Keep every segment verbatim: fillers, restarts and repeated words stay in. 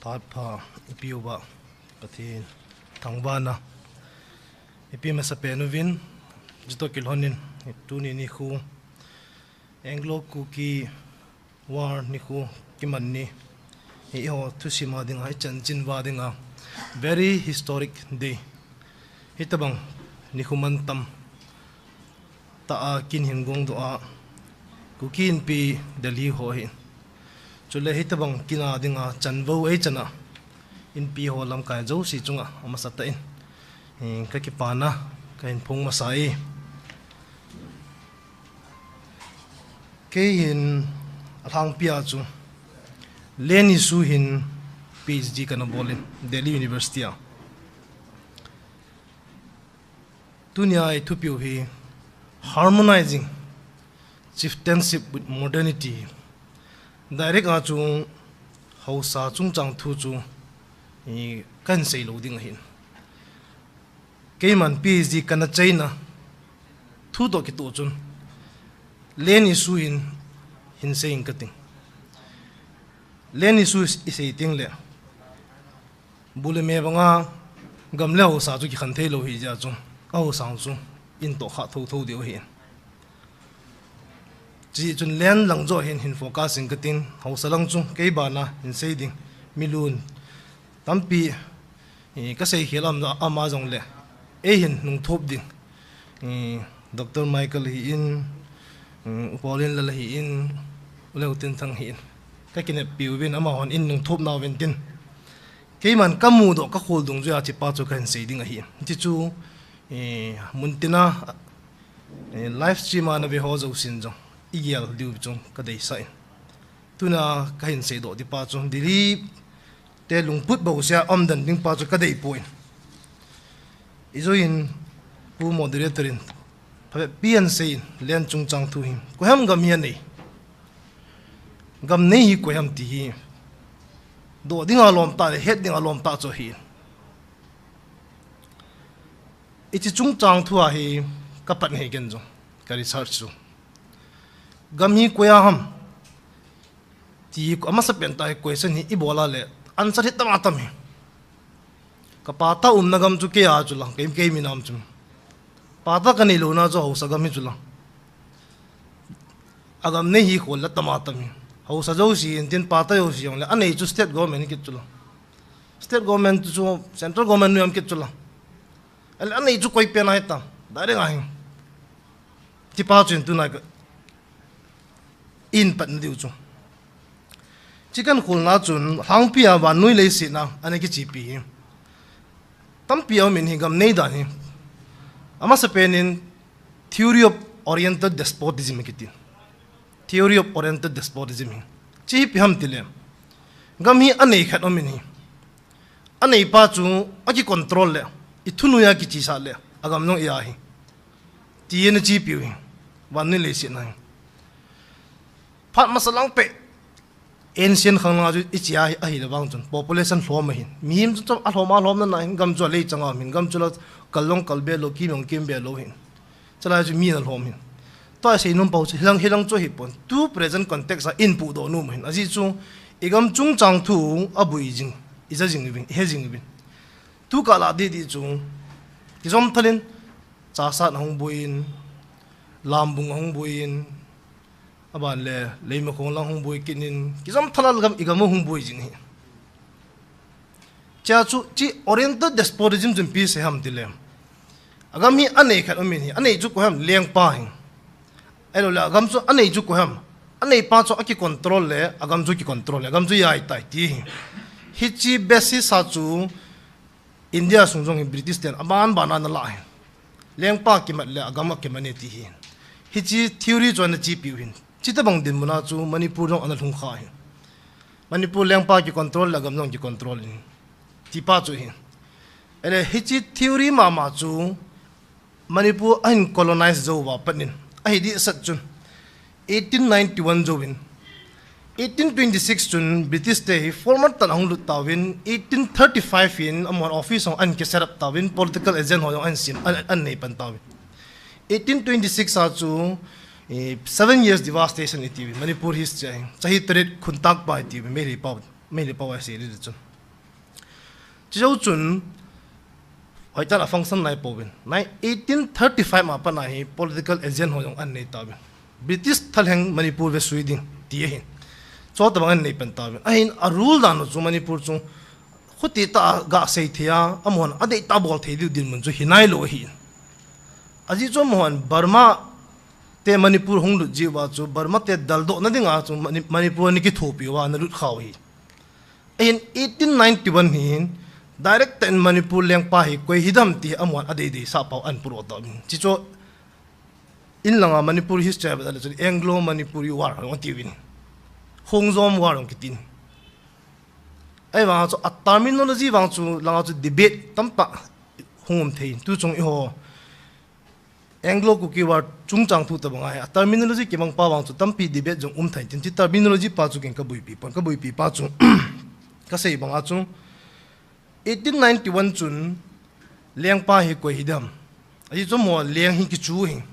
Phat pha ipi uva Pathen thangvahna ipi masapen uvin, chutoh kilhonin tuni nikho Anglo Kuki War nikho kiman ni hi, eiho thusim a dinga, ichanchin uva dinga very historic day. Hitobang nikho mantam tah a kin hin gongdoh a, Kuki Inpi Delhi ho hi. Chule hitobang kin a dinga chanvo eichan a Inpi ho lamkai jouse chunga amasatah in, eh, kakipana kahin phong masa e. Kei hin alhangpi a chu Land issue hin PhD kana bol in Delhi University a. Tunia ithupiu hi Harmonizing Chieftainship with Modernity. Direct a chu haosa chungchang thu chu i kahin sei lou ding ahin. Keiman PhD kana chaina thu toh kitoh chun Land issue hin, hin sei ing kating. Land issue isei teng le bu le me banga gam le haosa chu kikhen thei lou hi jeh a chu, a haosa chu in toh kha thotho diu ahi. Chuti chun land lang joh hin, hin focus ing kating, haosa lang chu kei bana hin sei ding, mi lung tampi, eh, kasei khel am, ama jong le, ei hin nung thop ding, eh, Doctor Michael hi in, eh, U Paulin Lal hi in, U Leo Tin Thang hi in. Kakineppi uvin amahon in nung thop nau vin tin. Keiman kamudoh, kakholdung jeh a chuti pa chu kahin sei ding ahi. Chuti chu, eh, mun tina, eh, live stream a nave ho jousen jong igel diu chu kadeisah in. Tuna kahin seidoh ding pa chu Delhi te lungput bouseh a umden ding pa chu kadei poi. Ijou in Pu Moderator in phabep pi ahin sei in, land chungchang thu hi. Koiham gam hi anei? Gam nei hi koiham ti hi doh dinga lom tah le het dinga lom tah chu ahi. Hiche chungchang thu a hi kapan hi ken jong, ka research chu. Gam hi koi a ham ti amasapen tah hi question hi ibol a le answer hi tam a tam hi. Ka pata umna gam chu kei a chu lang, kei, kei mi nam chu. Pata kanei louna chu haosa gam hi chu lang. Agam nei hi khol la tam a tam hi. Haosa jouse in tin pata jouse jong le anei chu state government kit chu lang. State government chu central government nu jong kit chu lang. Ale anei chu koi pen ahi tam. Direct ahi. Chuti pa chun tuna ka in pat na diu chu. Chuti kan kholna chun lhangpi a vannoi leiset a ana kichepi hi. Tampi aum in hi gam nei dan hi. Amasapen in theory of Oriental despotism kiti. Theory of Oriental despotism hi. Chuti hi ipi ham ti le, gam hi anei khat um in hi. Anei pa chu aki control le, i thunoi a kichesah le, agam jong i a hi. Ti ana chepiu hi. Vannoi leiset a hi. Phat masa lang pet, ancient khang lang a chu i che a hi, ahile vang chun population lhom ahin. Mihem chu, chu alhom, alhomna na hin, gam chu alei chang a um hin, gam chu la kal jong kal be lou, kim jong kim be lou hin. Chulai chu mi ana lhom hin. Tua isei nom pau chu hilang, hilang chu ahipon. Tu present context a in pudoh nom hin. Ajeh chu igam chungchang thu aboi jing, ija jing uvin, ihe jing uvin. Tu kah lah didi chu kijom thal in, Chassad ahung boi in, Lambung ahung boi in, aban le Leimakhong lang hung boi kit in, kijom thal a gam, igam ahung boi jing hi. Chuti a chu, chuti Oriental despotism chun ipi asei ham ti le, agam hi anei khat um in hi, anei chu koi ham? Lengpa hi. Ahilou le agam chu anei chu koi ham? Anei pa chu aki control le, agam chu ki control le, agam chu i a tai ti hi. Hiche basis a chu India sung jong hi British ten aban ban a ana lah hi. Lengpa kimat le agam akimat e ti hi. Hiche theory chu ana chepiu hin. Chuti bang dinmun a chu Manipur jong ana lhung kha hi. Manipur lengpa ki control le agam jong ki control in. Chuti pa chu hi. Ale hiche theory mama chu Manipur ahin colonize jou uva pat in ahi dehset chun eighteen ninety-one jouvin, eighteen twenty-six chun British te hi former tan ahung lut tauvin, eighteen thirty-five in amahon office hung ahin ki set up tauvin, political agent ho jong ahin sem, ahin, ahin nei pan tauvin. Eighteen twenty-six a chu, eh, seven years devastation iti, Manipur history ahi. Chahi tarit khuntak pa iti, Meitei pau, Meitei pau a seilele chun. Chujou chun, hoitah a function nai pouvin. Nai eighteen thirty-five a pat a hi political agent ho jong anei tauvin. British thalheng Manipur vesui ding ti ahin. Chutobang anei pan tauvin. Ahin a rule dan chu Manipur chu khuti tah a gasei thei a, amahon adeitah a bol thei diu dinmun chu hinailou ahi. Ajeh chu amahon Burma te Manipur hung lut jiuva chu Burma te daldoh na dinga chu Mani-, Manipur ana kithopi uva ana lut khau ahi. Ahin eighteen ninety-one hin direct tah in Manipur lengpa hi koi hidam ti amahon adei dei sah pau ana pudoh tauvin. Chuchu in langa Manipur history a vet le chun Anglo Manipuri War hung tiuvin. Khongjom War hung kitin. Ahivang chu a terminology vang chu langa chu debate tamtah hung um thei. Tu chung eiho Anglo Kuki War chungchang thu tobang ahi, a terminology kimang pa vang chu tampi debate jong um thei tin, hiche terminology pa chu ken kaboipi pon, kaboipi pa chu kasei banga chu eighteen ninety-one chun lengpa hi koi hidam. Ajeh chu amaho leng hi kichu hi.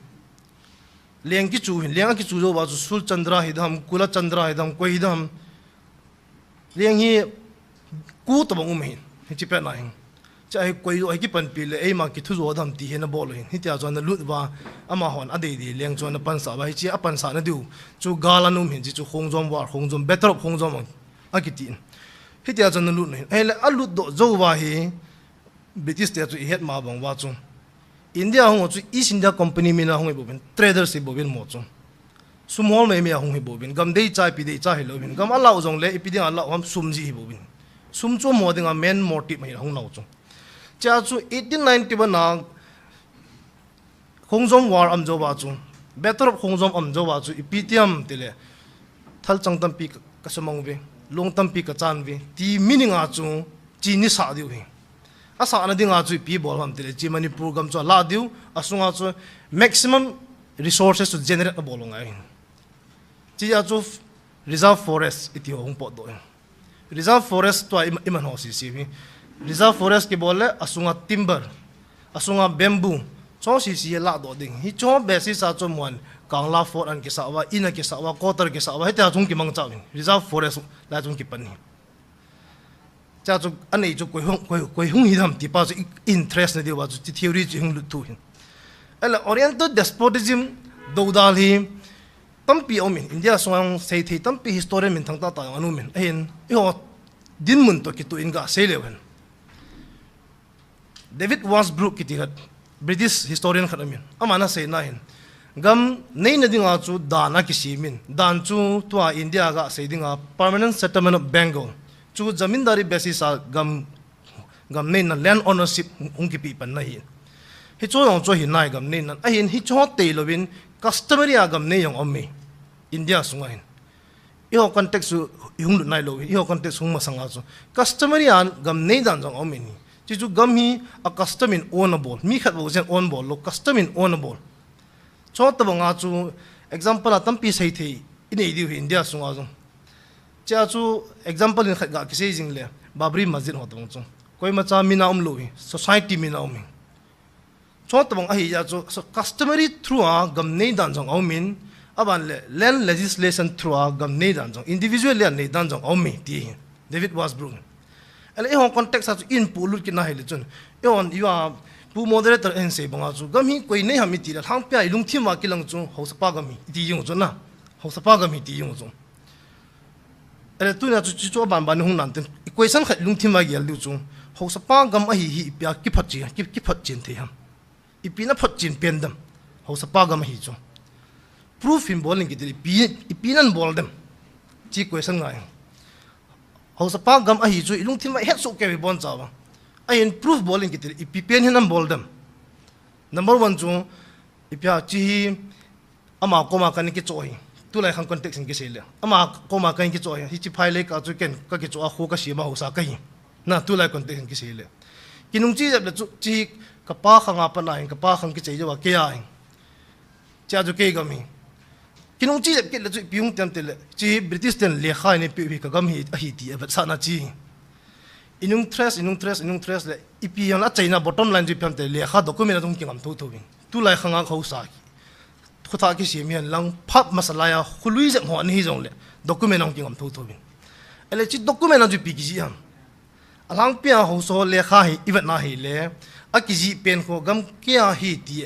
Leng kichu hi, leng akichu jouva chu Sul Chandra hidam, Kula Chandra hidam, koi hidam. Leng hi ko tobang um ahin, hiche pet na hin. Chua hi koi jou hi kipanpi le, eima kithu jou dam ti hi ana bol u ahin. Hitia chu ana lut uva, amahon adei dei leng chu ana pansah uva, hiche a pansah na diu chu gal ana um ahin, chuchu Khongjom War, Khongjom, Battle of Khongjom akiti in. Hitia chu ana lut u ahin. Ahile alut doh jouva hi, British te chu ihet ma bang uva chu India hung ho chu East India Company mina hung hi bouvin, traders hi bouvin amaho chu. Sum hol mei mei a hung hi bouvin, gam deicha ipi deicha hilou hin, gam alah u jongle ipi dinga alah u ham, sum jeh hi bouvin. Sum chu amaho dinga main motive ahi hung nau chu. Chua chu eighteen ninety-one a Khongjom War aum jouva chu, Battle of Khongjom aum jouva chu ipi ti ham tile, thalchang tampi ka, kasumang uve, long tampi kachan uve ti meaning a chu chini sah diu ahi. Asahna dinga chu ipi bol ham tile, hiche Manipur gam chu alah diu, asunga chu maximum resources chu generate abol u ngai ahi. Hichea chu reserve forest iti ho hung potdoh ahi. Reserve forest tua i, iman ho sese hi. Reserve forest kibol le asunga timber, asunga bamboo, chu sese hi lahdoh ding. Hiche basis a chu amaho Kangla Fort ana kisah uva, in ana kisah uva, quarter kisah uva, hitia chu hung kimangcha uvin. Reserve forest lai chu hung kipan ahi. Chua chu anei chu koi hung, koi, koi hung hidam ti pa chu i, interest na diuva chu hiche theory chu hung lut thei ahin. Ahile Oriental despotism doudal hi tampi aumin, India sunga seithei tampi historian minthang tahtah jong ana umin. Ahin, eiho dinmun toh kitoh in gasei leu hen. David Westbrook kiti khat, British historian khat aumin. Aman aseina hin, gam neina dinga chu dan akisemin. Dan chu tua India gasei dinga Permanent Settlement of Bengal. Chu zamindari basis a gam, gam neina, land ownership hung, hung kipe panna ahi. Hiche jong chu ahi nai, gam neina. Ahin hiche ho teilouvin customary a gam nei jong aume. India sunga hin. Eiho context chu ihung lut nailou hi, eiho context hung masanga chu customary a gam nei dan jong aumin ahi. Chuchu gam hi a custom in own abol, mi khat bou jeng own bol lou, custom in own abol. Chutobanga chu example a tampi seithei inei diu ahi India sunga jong. Chua chu example in khat ga kisei jing le, Babri Masjid ho tobang chu. Koimacha mina umlou ahi, society mina um ahi. Chutobang ahijeh chu, so customary through a gam nei dan jong aumin, aban le land legislation through a gam nei dan jong, individual a nei dan jong aume ti ahi, David Westbrook. Ahile eiho context a chu ihin puilut kit na hile chun, eihon iva pu moderator in asei banga chu, gam hi koi nei ham iti le, lhangpia ilungthim uva kilang chu, haosapa gam ahi iti jeng u chu na, haosapa gam ahi iti jeng u chu. Ahile tunia chu, chu, chu aban ban hung nante, equation khat lungthim a gel diu chu, haosapa gam ahi hi ipia kiphotchen, ki, kiphotchen thei ham. Ipi na photchen pen dem, haosapa gam ahi chu. Proof hin bol in kiti le, ipi, ipi nan bol dem. Hiche question ngai. Haosapa gam ahi chu ilungthim a ihet soh kei u hi boncha uva. Ahin proof bol in kiti le, ipi pen hin nan bol dem. Number one chu, ipia hiche hi, ama koma kana kichoh ahi. Tulai khang context in kisei le. Ama koma kana kichoh ahi. Hiche phai lei ka chu ken kakichoh a kho kasem a haosa kahi. Na tulai context in kisei le. Kinung che jep le chu hiche kapa khang a pat na hin, kapa khang kichei jou a kei ahi. Chua chu kei gam ahi. Kinung che jep kit le chu ipi hung ti ham tile, hiche British ten lekha eipeh u hi kagam hi ahi ti avetsahna chu ahi. Inung trace, inung trace, inung trace le, ipi ham le achaina bottom line chu ipi ham tile, lekha document a chu hung kingam thotho in. Tulai khanga khosah, khotha kisem hihen lang, phat masa laiya kholui jep ho ana hi jongle, document ahung kingam thotho in. Ahile hiche document a chu ipi kijih ham? Alhangpia haosa lekha hi ivet na hile, akijih pen khu gamkaiya ahi ti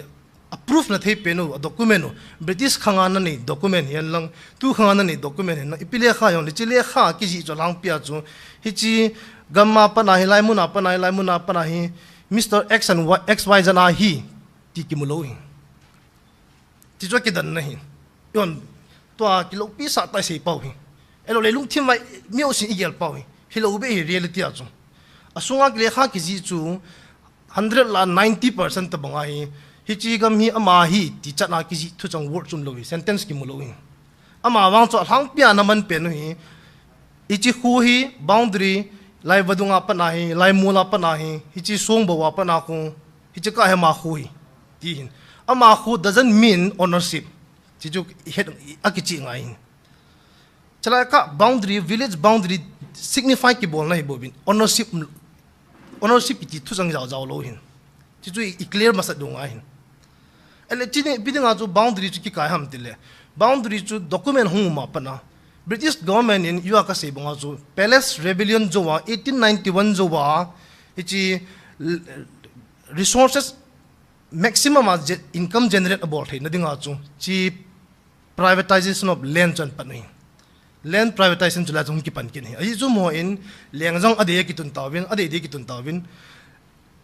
a proof na thei pen u, a document u, British khanga nanei document hihen lang, tu khanga nanei document hihen lang, ipi lekha hijongle, hiche lekha kijih chu alhangpia chu, hiche gam a pat a hi, hilai mun a pat a hi, hilai mun a pat a hi, Mister X and Y, X Y Z ahi, ti kimu lou hi. Ti chu akidan na hi. Ion, tua kiloupi sah tah isei pau hi. Ahilou le lungthim vai mi jousen igel pau hi. Hilou beh hi reality a chu. Asunga lekha kijih chu hundred lah a ninety percent tabang ahi. Hiche gam hi ama hi ti chan a kijih thuchang word chu umlou hi. Sentence kimu lou hi. Ama vang chu alhangpia ana man pen u hi. Hiche khu hi boundary, hilai vadung a pat a hi, hilai mol a pat a hi, hiche songbou a pat a khu, hiche kah hi ama khu hi, ti hin. Ama khu doesn't mean ownership. Ti chu ihet, akichih ngai hin. Chalai kah boundary, village boundary signify kibolna hi bouvin. Ownership, ownership kiti thuchang jao jao lou hin. Ti chu i, i clear masat diu ngai hin. Ahile hiche ni ipi dinga chu boundary chu kikai ham tile, boundary chu document hung um a pat a, British government in, iva kasei banga chu Palace Rebellion jou a, eighteen ninety-one jou a, hiche l-, resources maximum a ge-, income generate abol theina dinga chu, hiche privatization of land chu ana pan u hi. Land privatization chu la chu hung kipan kit hi. Ajeh chu mo in, leng jong adei a kitun tauvin, adei dei kitun tauvin.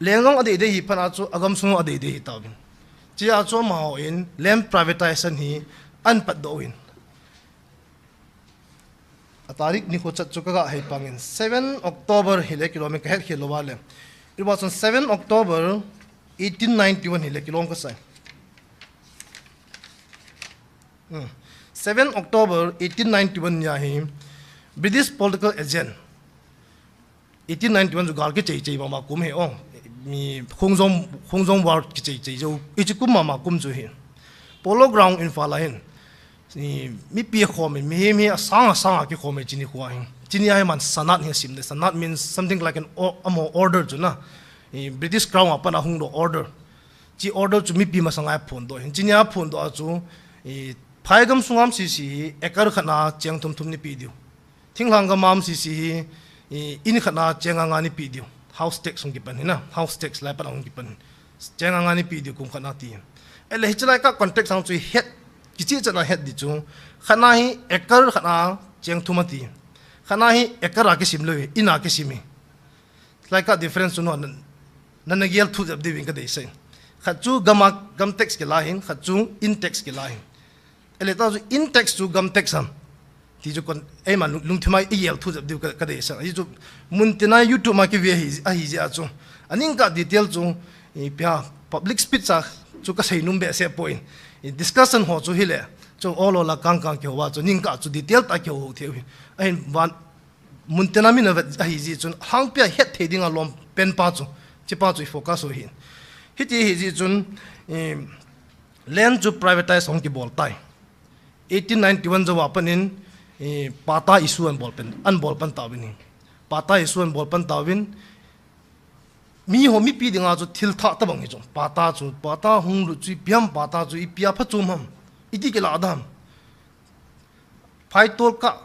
Leng jong adei dei hi phat a chu, agamsung jong adei dei hi tauvin. Hichea chu amaho in land privatization hi ana patdoh u hin. A tarik nikho chat chu kaga hei pangin, seven October hile kilom in, kahet khel lou a le. Iva chun seven October eighteen ninety-one hile kilom kasai. Hmm. Seven October eighteen ninety-one nia hi British political agent. Eighteen ninety-one chu gal kichei chei mama kum hi o. Mi Khongjom, Khongjom War kichei chei jou. Hiche kum mama kum chu hi. Polo Ground Imphal a hin. Ni mipi khom in, mihem hi asang asang a kikhom in hiche nikho a hin. Hiche nia hi man Sanat hi asim de. Sanat means something like an o-, amaho order chu na. I British Crown a pat a hung doh order. Hiche order chu mipi masanga aphondoh hin. Hiche nia aphondoh a chu, i, phai gam sunga um sese hi acre khat a cheng thum thum nei peh diu. Thinglhang gam a um sese hi, i, in khat a cheng nga nga nei peh diu. House tax hung kipan hi na. House tax lai pat a hung kipan. Cheng nga nga nei peh diu kum khat a ti. Ahile hiche lai kah context a chu ihet, kicheh chan a het ding chu. Khat a hi acre khat a cheng thum ati. Khat a hi acre a kisim lou hi, in a kisim hi. Lai kah difference chu na, na, nagel thut jep diuvin kadeisah. Khat chu gam a, gam tax kila hin, khat chu in tax kila hin. Ahile ta chu in tax chu gam tax ham. Ti chu kon, eima lung, lungthim a igel thut jep diu ka, kadeisah. Ajeh chu mun tina YouTube a kive ahi, ahi jeh a chu. Aning kah detail chu, i pia public speech a chu kasei nom behseh poi. I discussion ho chu hile. Chu ol ol a kang kang kihou a chu, ning kah chu detail tah kihou thei u hi. Ahin van, mun tina min avet ahi jeh chun, alhangpia het thei dinga lom pen pa chu, hiche pa chu i focus u hin. Hiti ahi jeh chun, i, land chu privatize hung kibol tai. Eighteen ninety-one jou a pat in, i, patta issue ana bol pen, ana bol pan tauvin hi. Patta issue ana bol pan tauvin, miho mipi dinga chu thil thah tabang hi chu. Patta chu, patta hung lut chu ipi ham, patta chu ipi a phachom ham. Iti kilah dam. Phaitol kah,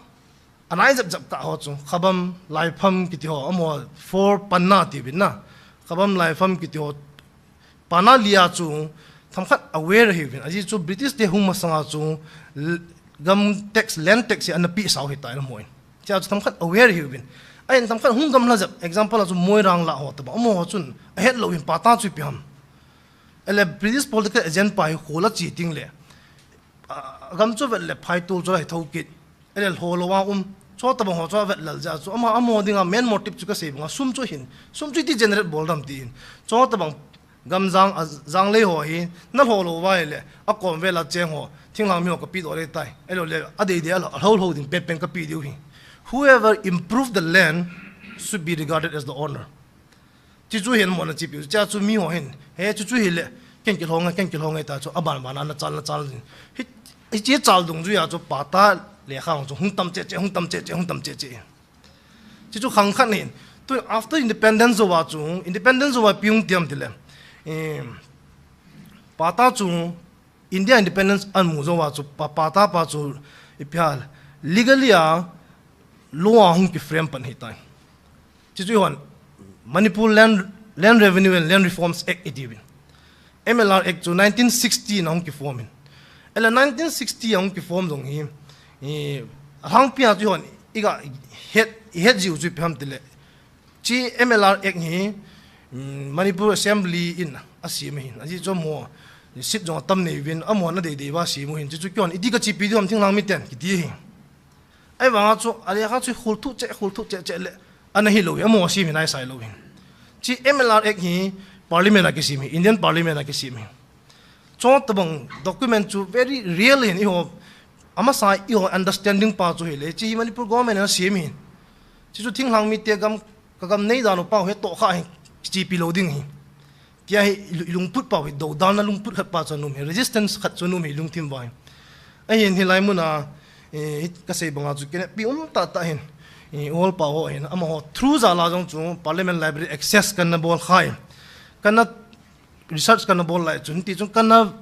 anai jep jep kah ho chu, Khabam, Laipham kiti ho, amaho four panna tiuvin na. Khabam, Laipham kiti ho, panna li a chu, themkhat aware ahiuvin. Ajeh chu British te hung masanga chu, l-, gam tax, land tax hi ana peh sau hitai na mo in. Hichea chu themkhat aware ahiuvin. Ahin themkhat hung gamla jep, example a chu Moirang lah ho tabang, amaho chun, ahet louvin patta chu ipi ham. Ahile British political agent pa hi khol a che teng le, a, gam chu vet le phaitol chu ahi thou kit. Ahile lho lou a um. Chutabang ho chu avet lel jeh a chu. Ama, amaho dinga main motive chu kasei banga sum chu hin. Sum chu iti generate bol dam ti hin. Chutabang gam jang, a, janglei ho hi. Na lho lou uva ahile. Akom vel a cheng ho. Thinglhang mi ho kapeh doh ding tai. Ahilou le, adei dei a lho, lho ding pet pen kapeh diu hi. Whoever improve the land should be regarded as the owner. Chuchu hin mo na chi piu, chuchu mi ho hin, he chuchu hile, ken kilhong, ken kilhong ta chu, aban ban a na chal, na chal din. Hi, hiche chal dungjuia chu patta lekha chu hung tam che che, hung tam che che, hung tam che che. Chuchu khang khat hin. Tu after independence jou a chu, independence jou a ipi hung ti ham tile. Em, Pata chu India independence amu jou a chu pa, Pata pa chu ipi ham, legally a law a hung kiframe pan ahitai. Chuchu hon Manipur Land, Land Revenue and Land Reforms Act iti uvin. M L R Act chu nineteen sixty na hung kiform in. Ahile nineteen sixty a hung kiform jong hi, i, alhangpia chu hon iga het, ihet jiu chu ipi ham tile, chi M L R Act hi, um, Manipur Assembly in asem ahin. Ajeh chu amaho seat jong atam nei uvin, amahon adei dei uva asem u ahin. Chuchu kihon iti kachepi diu ham thinglhang miten kiti ahi. Ahivanga chu, alekha chu khulthu cheh, khulthu cheh cheh le, ana hilou hi, amaho asem hi naisai lou ahin. Chi M L R Act hi Parliament a kisem ahi, Indian Parliament a kisem ahi. Chutabang document chu very real ahin, eiho, amasa eiho understanding pa chu ahile, chi hi Manipur government in asem ahin. Chuchu thinglhang mite gam, ka gam nei dan u pau hi tohkha ahin, kichepi lou ding ahi. Tia hi i lu-, i lungput pau hi, dodalna lungput khat pa chu aum hi, resistance khat chu aum hi, lungthim uva hi. Ahin hilai muna, eh, hi kasei banga chu kineppi um tahtah ahin, eh, ol pau ho ahin, amaho through jal a jong chu Parliament Library access kana bol khai. Kana research kana bol lai chun, ti chun kana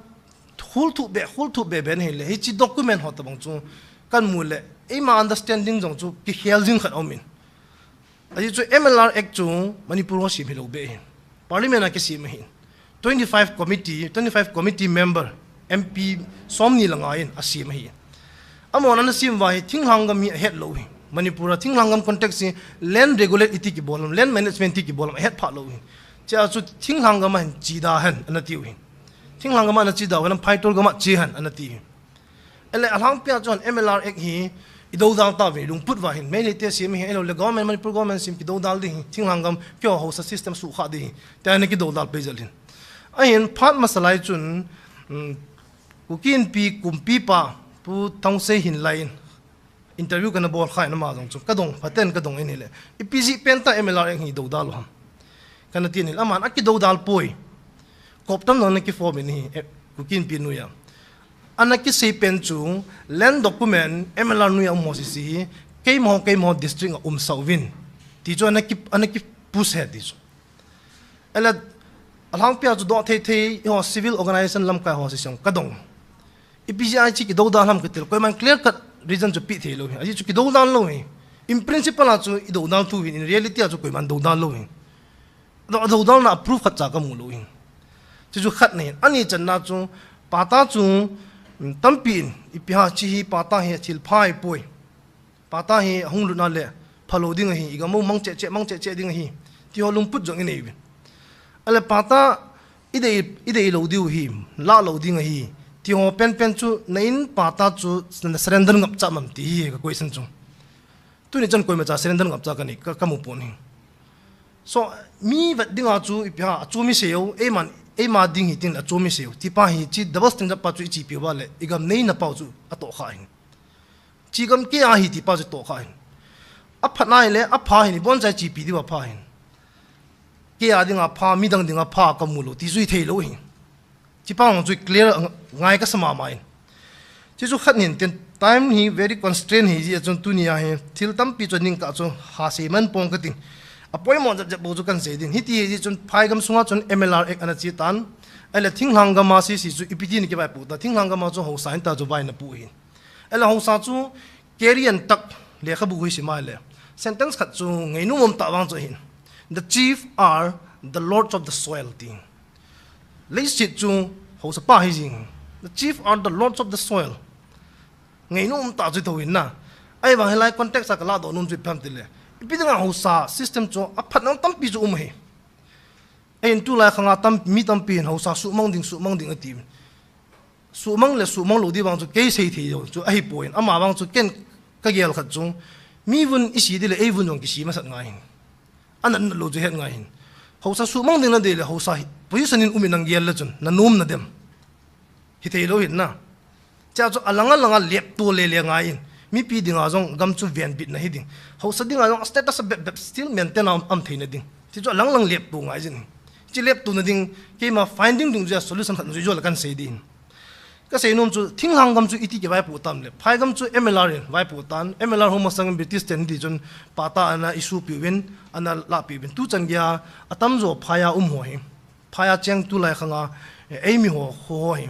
khulthu be, khulthu be be ahile, hichi document ho tabang chu kana mu le, eima understanding jong chu kikhel jing khat aum in. Ajeh chu M L R Act chu Manipur ho sem hilou be ahin. Parliament a kisem ahin. Twenty-five committee, twenty-five committee member, M P somni le nga in asem ahi. Amahon ana sem uva hi thinglhang gam hi ahet lou ahi. Manipur a thinglhang gam context hi land regulate iti kibol ham, land management iti kibol ham ahet pha lou ahi. Chea chu thinglhang gam a hin chida hen ana tiu ahi. Thinglhang gam a ana chida hen, phaitol gam a che hen ana ti ahi. Ahile alhangpia chun M L R Act hi i dodal tauve, lungput uva hin. Meitei te sem hi, ahilou le government, Manipur government sem kidodal ding ahi, thinglhang gam keiho haosa system sukha ding ahi, tia ana kidodal pei jel ahin. Ahin phat masa lai chun, um, Kuki Inpi kumpipa Pu Thangsei hin lai in interview kana bol khai in ama jong chu kadong, phaten kadong in ahile, ipi jeh pen tah M L R Act hi dodal u ham kana ti in ahile, aman akidodal poi. Cop tam jong ana kiform in ahi, eh, Kuki Inpi noiya. Ana kisei pen chu land document M L R noiya um ho sese hi, keima ho, keima ho district a umsah uvin, ti chu ana ki, ana ki push ahi ti chu. Ahile, alhangpia chu doh thei thei, eiho civil organization lamkai ho sese jong kadong. Ipi jeh a hichi kidodal ham kati le, koiman clear cut reason chu pe thei lou ahi. Ajeh chu kidodal lou ahi. In principle a chu i dodal thou ahin, in reality a chu koiman dodal lou ahi. Do, dodalna a proof khatcha kamu lou ahi. Chuchu khat ahin, ani channa chu, Pata chu, um, tampi in, ipi ham chi hi Pata hi thil pha ahipoi. Pata hi ahung lut na le, phalou ding ahi, i gam u mang cheh cheh, mang cheh cheh ding ahi, ti ho lungput jong inei uvin. Ahile Pata idei, idei lou diu ahi, la lou ding ahi, ti ho penpen chu na in Pata chu na surrender ngapcha em ti hi ka question chu. Tuni chan koimacha surrender ngapcha kanei, ka, kamu pon ahi. So, mi vet dinga chu ipi ham, achomi sei u, eiman, eima ding hi tin le achomi sei u. Tipa hichi double standard pa chu ichepi uva le, i gam neina pau chu atohkha ahin. Chi gam kei a ahi tipa chu tohkha ahin. Aphat nai le, apha ahin, iboncha ichepi diu apha ahin. Kei a dinga pha, midang dinga pha kamu lou, ti chu hithei lou ahi. Chi pa jong chu clear ngai kasa mama in. Chi chu khat ahin tin, time hi very constraint ahi jeh a chun tunia hi thil tampi chu ning kah chu ha sei man pong kating. Apoimo jep jep bou chu kan sei ding. Hiti ahi jeh chun phai gam sunga chun M L R Act ana che tan. Ahile thinglhang gam a sese chu ipi tin kivaipoh ta. Thinglhang gam a chu haosa hin ta chu vai ana pu ahin. Ahile haosa chu Keri an tak lekhabu hui sim a le. Sentence khat chu ngainom um tah vang chu ahin. The chief are the lords of the soil ti. Leiset chu haosa pa ahi jing. The chief are the lords of the soil. Ngainom um tah chu tou hin na. Ahivang hilai context a kaladoh nom chu ipi ham tile, ipi dinga haosa system chu aphatna tampi chu um ahi. Ahin tulai khanga tam, mi tampi hin haosa suhmang ding, suhmang ding ati. Suhmang le suhmang lou di vang chu kei sei thei lou chu ahipoi. Ama vang chu ken kagel khat chu, mi vun ise di le ei vun jong kise masat ngai ahin. Anat nat lou chu het ngai ahin. Haosa suhmang ding nadei le haosa hi position in um in nang gel le chun nanom nadem. Hithei lou ahin na. Chea chu alang alang a lepto le le ngai in. Mipi dinga jong gam chu venbitna hiding. Haosa dinga jong status abep bep still maintain a um, um theina ding. Ti chu alang lang lepto ngai jin. Chi leptona ding, keima finding dungjuia solution khat jui jo le kan sei ding. Kasei nom chu, thinglhang gam chu iti kivaipoh tam le, phai gam chu M L R in vaipoh tan, M L R hung masang British ten hiti chun Pata ana issue piuvin, ana lahpiuvin. Tuchan geiya atamjo phai a um ho hi. Phai a cheng tulai khanga, Eimi ho, ho, ho hi.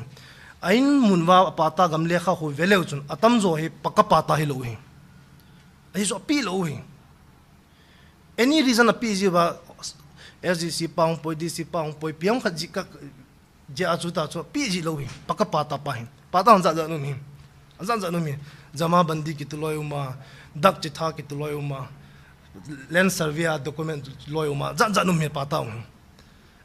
A in mun uva a patta gam lekha khu ve leu chun, atamjo hi pakka patta hilou hi. Ahi chu apeh lou hi. Any reason apeh ji uva, S D C pa hung poi, D C pa hung poi, ipi ham khat ji ka, jeh a chu ta chu apeh ji lou hi. Pakka patta pa hi. Patta hung jat jat um hi. Ajat jat um hi. Jamabandi kiti loi um a, dak chitha kiti loi um a, land survey a document loi um a, jat jat um hi patta um hi.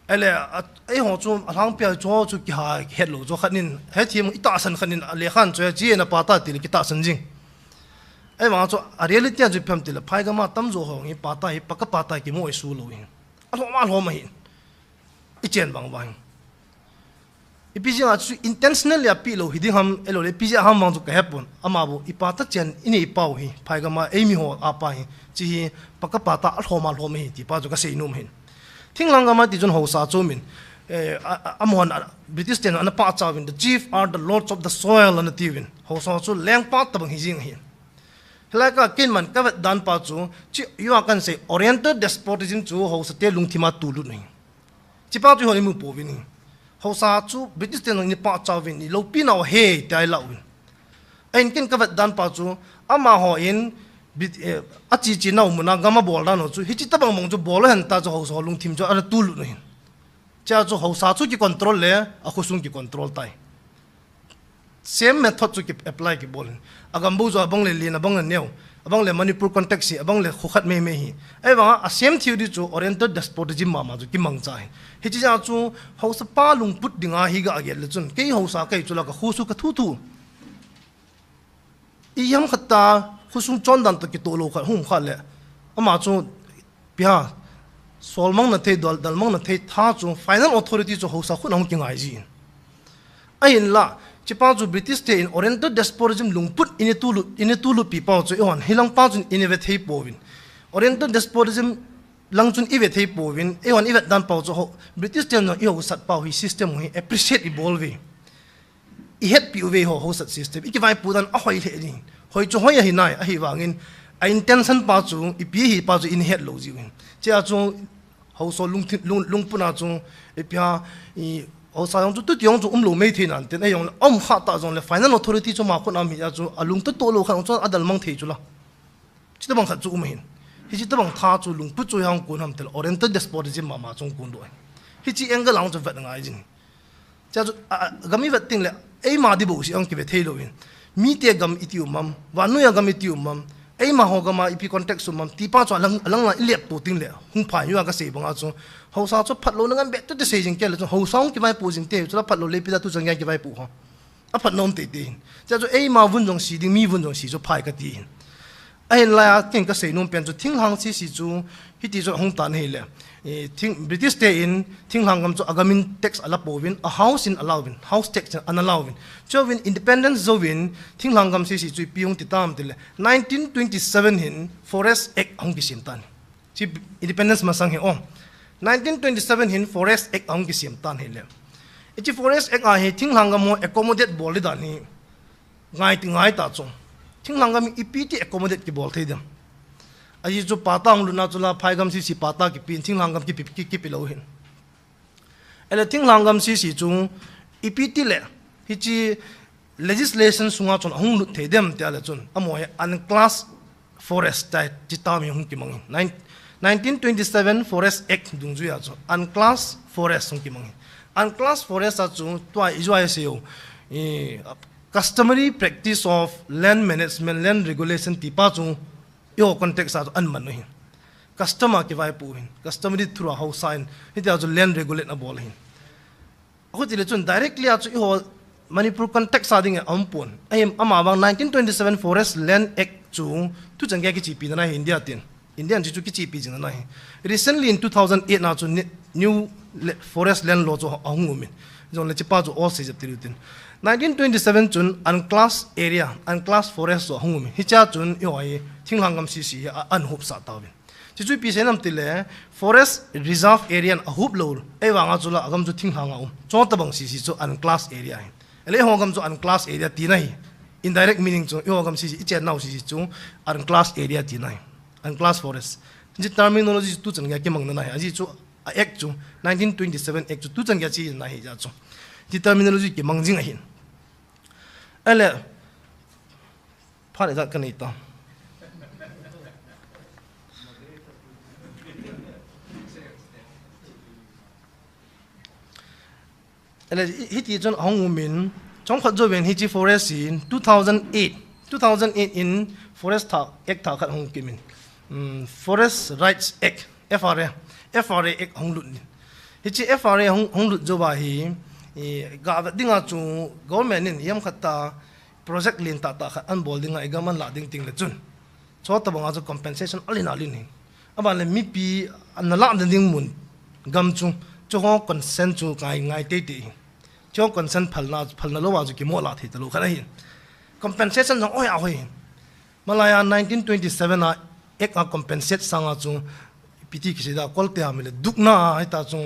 Ahile, a, eiho chu, alhangpia chu, chu kiha het lou chu khat in, hethem itahsan khat in, alekhan chu, chi na patta tile kitahsan jing. Ahivang chu, a reality a chu ipi ham tile, phai gam a tamjo ho hi patta hi, pakka patta kimu isuh lou hi. Alhom a, alhom ahi. Ichen vang vang. Ipi jeh a chu intentionally apeh lou hiding ham, ahilouleh ipi jeh ham vang chu kahepon. Ama bou, ipatta chen inei pau hi, phai gam a eimi ho a pa hi, chi hi, pakka patta alhom a, alhom hi, ti pa chu kasei nom hin. Thinglhang gam a ti chun haosa chu min, eh, a, a, amahon, a, British ten ana pachat uvin, "The chief are the lords of the soil," ana tiuvin. Haosa chu lengpa tabang hi jing hi. Hilai a keiman kavet dan pa chu, chi, iva kahin sei, Oriental despotism chu haosa te lungthim a tulut hi. Chi pa chu ihon imu pouvin hi. Haosa chu British ten ana pachat uvin, iloupina u ahi, ti ahi uvin. Ahin keiman kavet dan pa chu, amahon, Brit-, eh, achi chi nau mun a gam abol dan u chu, hichi tabang mong chu bol hen ta chu haosa lungthim chu ana tulut u hin. Chea chu haosa chu kicontrol le, akhosung kicontrol tai. Same method chu ki apply kibol hin. Agam bou chu abang le lin, abang le neo, abang le Manipur context hi, abang le kho khat mei mei hi. Ahivang a, a same theory chu Oriental despotism mama chu kimangcha hi. Hichi jeh a chu haosa pa lungput dinga hi ga agel le chun, kei haosa kahi chu la kakhosu kathu thu. Ipi ham khat ta, khosung chondan toh kitoh lou khat hung kha le. Ama chu, ipi ham, sol mang na thei, dal, dal mang na thei tha chu, final authority chu haosa khut a hung kingai ji in. Ahinla, chi pa chu British te in Oriental despotism lungput in itulut, in itulut pi pa chu, ihon, hilang pa chun in ive thei pouvin. Oriental despotism lang chun ive thei pouvin, ihon ivet dan pa chu ho, British ten iho sat pa hi system hi appreciate ibol uve. Ihetpi uve ho, haosat system. Ikivaipoh dan ahoi lheh ding. Hoi chu hoi ahi nai, ahivangin. A intention pa chu, ipi hi pa chu in het lou jiu hin. Chea chu, haosa lungthim, lung, lungput a chu, ipi ham, i, haosa jong chu, tuti jong chu, umlou mei thei nan tin, ahi jong le, um kha ta jong le, final authority chu ama khut a um hi a chu, alung tutoh lou khat chu, adal mang thei chu la. Chi tabang khat chu um hin. Hichi tabang tha chu lungput chu hung kon ham tile Oriental despotism mama chu hung kon doh hin. Hichi angle a chu vet ngai jin. Chea chu, a, a, gam ivet teng le, eima ding bou si hung kive thei lou hin. Mite gam iti um am, vannoi a gam iti um am, eima ho gam a ipi context um am, ti pa chu alang, alang lang ilep to teng le, hung phai uva kasei bang a chu, haosa chu phatlou na ngam be tu te sei jing kei le chu, haosa hung kivaipoh jing te, chu la phatlou le ipi da tu chang a kivaipoh ho. Aphat nom teitei hin. Chea chu eima vun jong si ding, mi vun jong si chu phai kati hin. Ahinlai a, ken kasei nom pen chu thinglhang sisi chu, hiti chu ahung tan ahile. Eh, thing, British te in, thinglhang gam chu agam in tax ala pouvin, a house in ala uvin, house tax in ana la uvin. Chuin independence jouvin, thinglhang gam sisi chu ipi hung ti tam tile. Nineteen twenty-seven hin Forest Act ahung kisem tan. Chi independence masang hi o. Nineteen twenty-seven hin Forest Act ahung kisem tan ahile. Hichi Forest Act a hi thinglhang gam ho accommodate bol ding dan hi ngai ti ngai ta chu. Thinglhang gam ipi ti accommodate kibol thei dem. Ahi chu patta hung lutna chu la phai gam sisi patta kipe in thinglhang gam kipe, ki, kipe lou hin. Ahile thinglhang gam sisi chu ipi ti le, hichi legislation sunga chun ahung lut thei dem tia le chun, amaho hi unclassed forest tia, chi term hi hung kimang hi. Nine-, nineteen twenty-seven Forest Act dungjuia chu unclassed forest hung kimang hi. Unclassed forest a chu tua i jua i sei u, i, customary practice of land management, land regulation ti pa chu, eiho context a chu aman u hi. Custom a kivaipoh u hin. Customary through a haosa in. Hitia chu land regulate abol u hin. Achuti le chun directly a chu eiho Manipur context a ding a um pon. Ahi ama vang nineteen twenty-seven Forest Land Act chu tuchan gei a kichepi na ahi India tin. India in chu kichepi jing na ahi. Recently in two thousand eight na chu ni-, new le-, forest land law chu ahung um in. Jong le chi pa chu all seized ti lu tin. Nineteen twenty-seven chun unclassed area, unclassed forest chu ahung um in. Hichea chun eiho hi thinglhang gam sisi hi a, ana hopsah tauvin. Chuchu ipi sei nam tile, forest reserve area in ahop lou, ahivang a chu la, agam chu thinglhang a um. Chutabang sisi chu unclassed area ahi. Ahile eiho gam chu unclassed area tina ahi. Indirect meaning chu, eiho gam sisi, ichen nau sisi chu unclassed area tina ahi. Unclassed forest. Hiche terminology chu tuchan gei a kimang na ahi. Ajeh chu, a Act chu, nineteen twenty-seven Act chu, tuchan gei a chena ahi jeh chu. Ti terminology kimang jing ahin. Ahile, phat ijat kanei ta. Ahile, hiti chun ahung umin, chomkhat jouvin hiche forest in two thousand eight, two thousand eight in Forest Act thah khat hung kimin. Hmm, Forest Rights Act, F R A, F R A Act hung lut in. Hiche F R A hung, hung lut jouva hi, i, gavet dinga chu government in ijem khat ta project lentah tah khat anbol dinga igam anlah ding teng le chun, chutabanga chu compensation alen alen hin. Aban le mipi ana lah ding mun gam chu, chuho consent chu ngai, ngai teitei hin. Chuho consent phalna, phalna louva chu kimoh lah thei talou khat ahin. Compensation jong ahoi ahoi hin. Malaiya nineteen twenty-seven a Act a compensate sanga chu ipi ti kisei da, kolte ham le dukna a hita chu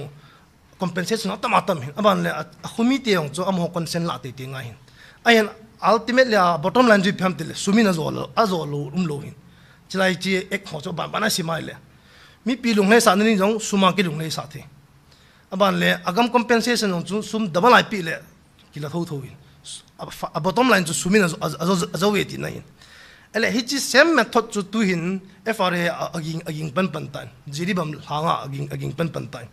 compensation atam atam hin. Aban le a, a khomite jong chu amaho consent lah teitei ngai hin. Ahin ultimately a bottom line chu ipi ham tile, sum in ajou lou, ajou lou umlou hin. Chulai hiche Act ho chu banban a sim a ahile, mipi lunglhaisah na ding jong sum a kilunglhaisah thei. Aban le, agam compensation jong chu sum double a ipeh le kila thotho hin. A, a bottom line chu sum in ajo, ajo, ajo, ajo ve tina hin. Ahile, hiche same method chu tuhin F R A a, aging, aging panpan tan. Jiribam lhanga aging, aging panpan tan.